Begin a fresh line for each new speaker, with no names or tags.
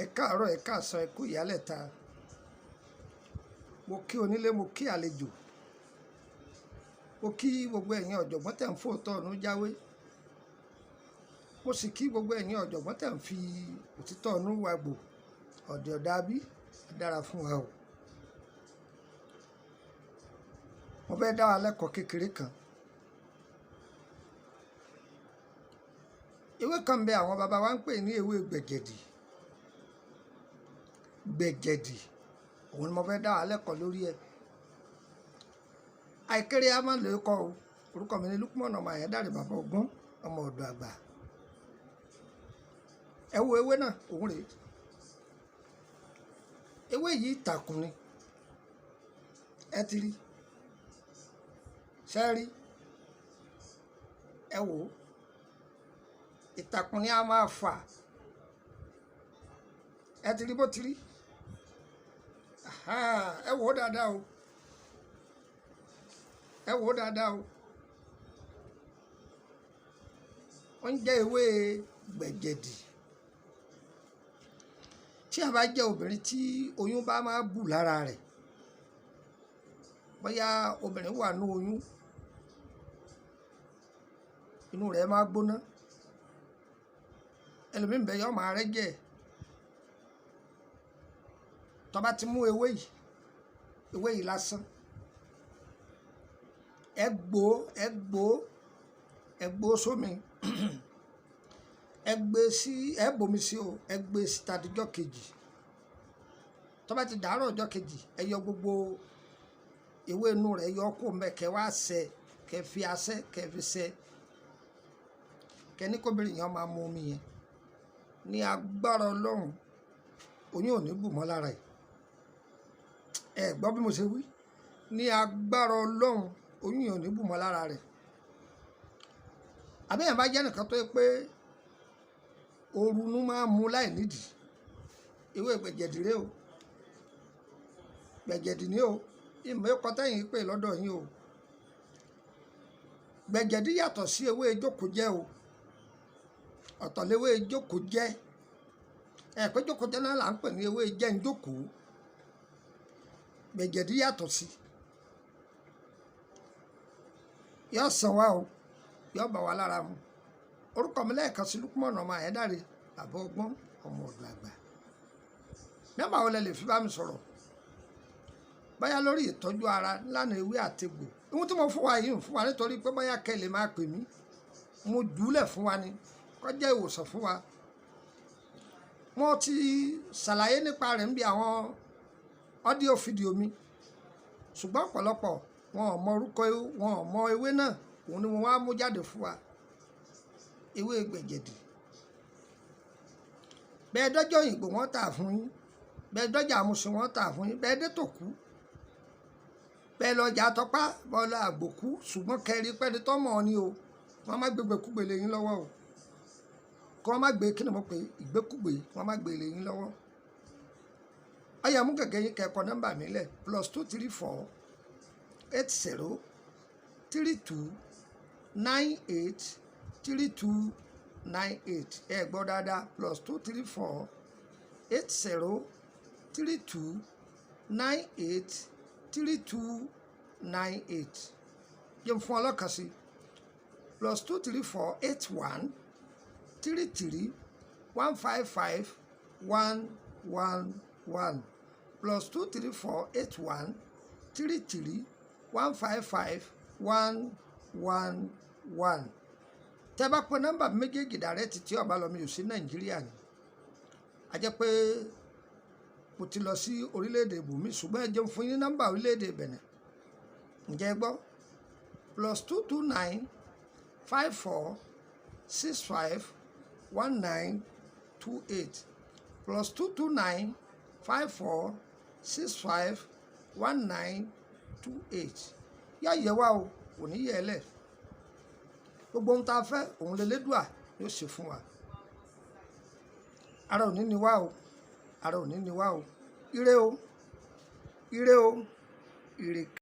Ẹ káàárọ̀, ẹ káàsán, ẹ kú ìyálẹ̀ta. Mo kí onílé, mo kí àlejò. Mo kí gbogbo ẹ̀yin ọ̀jọ̀gbọ́n tẹ̀ ń fòótọ́ ọ̀nù jáwé. Mo sì kí gbogbo ẹ̀yin ọ̀jọ̀gbọ́n tẹ̀ ń fi òtítọ́ ọ̀nù wagbò. Ọ̀dẹ̀ ọ̀dà bí dára fún wa o. Mo fẹ́ dá wa lẹ́kọ̀ọ́ kékeré kan. Ewé kan ń bẹ àwọn baba wa ń pè ní ewé gbẹ̀gẹ̀dì. Gbẹ̀gẹ̀dì, òun ni mo fẹ́ dá wa lẹ́kọ̀ọ́ lórí ẹ̀. Àìkéré a máa lè kọ́ o. Orúkọ mi ni Lukman ọmọ Àyándàrè, bàbá ọgbọ́n, ọmọ ọ̀dọ̀ àgbà. Ẹ wo ewé náà, òun rèé. Ewé yìí ìtàkùn ni. Ẹ ti rí. Ṣé ẹ rí? Ẹ wò ó. Ìtàkùn ni a máa fà. Ẹ ti rí bó ti rí. Ẹ wò ó dáadáa o. Ẹ wò ó dáadáa o. Ó ń jẹ́ ewé gbẹ̀gẹ̀dì. Tí a bá jẹ́ obìnrin tí oyún bá máa bù lára rẹ̀, bóyá obìnrin wà nínú oyún, inú rẹ̀ máa gbóná. Ẹlòmíì bẹ yọ máa rẹ́jẹ̀. Tó bá ti mú ewé yìí lásán, ẹ gbó, ẹ gbó, ẹ gbó sómi, ẹ gbé sí, ẹ bomi sí o, ẹ gbé síta di ọjọ́ kejì. Tó bá ti dàárọ̀ ọjọ́ kejì, ẹ yọ gbogbo ewé inú rẹ̀, yọ kó mbẹ, kẹ wá sẹ, kẹ fi asẹ́, kẹ fi sẹ. Kẹ ní kóbìnrin yẹn máa mu omi yẹn. Ní agbára Ọlọ́run, oyún ò ní bù mọ́ lára ẹ̀. Ẹ gbọ́ bí mo ṣe wí. Ní agbára Ọlọ́run, oyún yẹn ò ní bù mọ́ lára rẹ̀. Àbí èèyàn bá jẹ́ ẹnìkan tó jẹ́ pé ooru inú máa ń mú láì nídìí, ewé gbẹ̀gẹ̀dì rè o. Gbẹ̀gẹ̀dì ni o. Ìmọ̀ ẹ̀kọ́ tẹ̀yìn pè lọ́dọ̀ yín o. Gbẹ̀gẹ̀dì yàtọ̀ sí ewé jókòó-jẹ́ o. Ọ̀tọ̀ léwé jókòó-jẹ́. Ẹ pé jókòó-jẹ́ náà là ń pè ní ewé jẹ́ ń jókòó. Gbẹ̀gẹ̀dì yàtọ̀ sí. Yóò sàn wá o, yóò bá wa lára mu. Orúkọ mi lẹ́ẹ̀kan sí Lukman ọmọ Àyándàrè, bàbá ọgbọ́n, ọmọ ọ̀dọ̀ àgbà. Nọ́mbà wo lẹ lè fi bá mi sọ̀rọ̀? Bóyá lórí ìtọ́jú ara lánàá ewé àtegbò. Ohun tí mo fún wa yìí ń fún wa nítorí pé bóyá kẹ́ lè máa pè mí. Mo jùúlẹ̀ fún wa ni. Kó jẹ́ ìwòsàn fún wa. Mo ti ṣàlàyé nípa rẹ̀ níbi àwọn ọ́díò fídíò mi. Ṣùgbọ́n ọ̀pọ̀lọpọ̀ wọn ò mọ orúkọ, wọn ò mọ ewé náà. Òun ni mo wá mú jáde fún wa. Ewé gbẹ̀gẹ̀dì. Bẹ́ẹ̀ dọ́jọ́ Òyìngbò wọ́n tà fún yín. Bẹ́ẹ̀ dọ́jà Àmúṣin wọ́n tà fún yín. Bẹ́ẹ̀ dé Tòkú. Bẹ́ẹ̀ lọ ọjà Tọ́pá, bọ́ọ̀ lọ Àgbòkú. Ṣùgbọ́n kẹ́ rí pé ẹni tó mọ̀ ọ́ ni o. Wọ́n má gbé ìgbékúgbè lé yín lọ́wọ́ o. Kí wọ́n má gbé, kí ni mo pè é? Ìgbékúgbè, wọ́n má gbé lé yín lọ́wọ́. Ọ̀yá mú gègé yín kẹ́ kọ nọ́mbà mi lẹ̀. +234 80 32 98 32 98. Ẹ gbọ́ dáadáa. +234 80 32 98 32 98. Jẹ́ n fún ọ lọ́kàn sí. +234 81 33 155 111. +234 81 33 155 111. Tẹ́ bá pe nọ́mbà méjèèjì direct tí ó bá lọ, mi ò sí Nàìjíríà ni. A jẹ́ pé mo ti lọ sí orílẹ̀-èdè ibòmí, ṣùgbọ́n ẹ jẹ́ n fún yín ní nọ́mbà orílẹ̀-èdè Benin. Ǹjẹ́ ẹ gbọ́? +229 54 65 19 28. +229 54 65 19 28. Yá yẹ wá o, kò ní yẹ ẹ lẹ̀. Gbogbo ohun tí a fẹ́, òun lèlédùà yóò ṣe fún wa. Ara ò ní ní wá o. Ara ò ní ní wá o. Ire o. Ire o. Ire.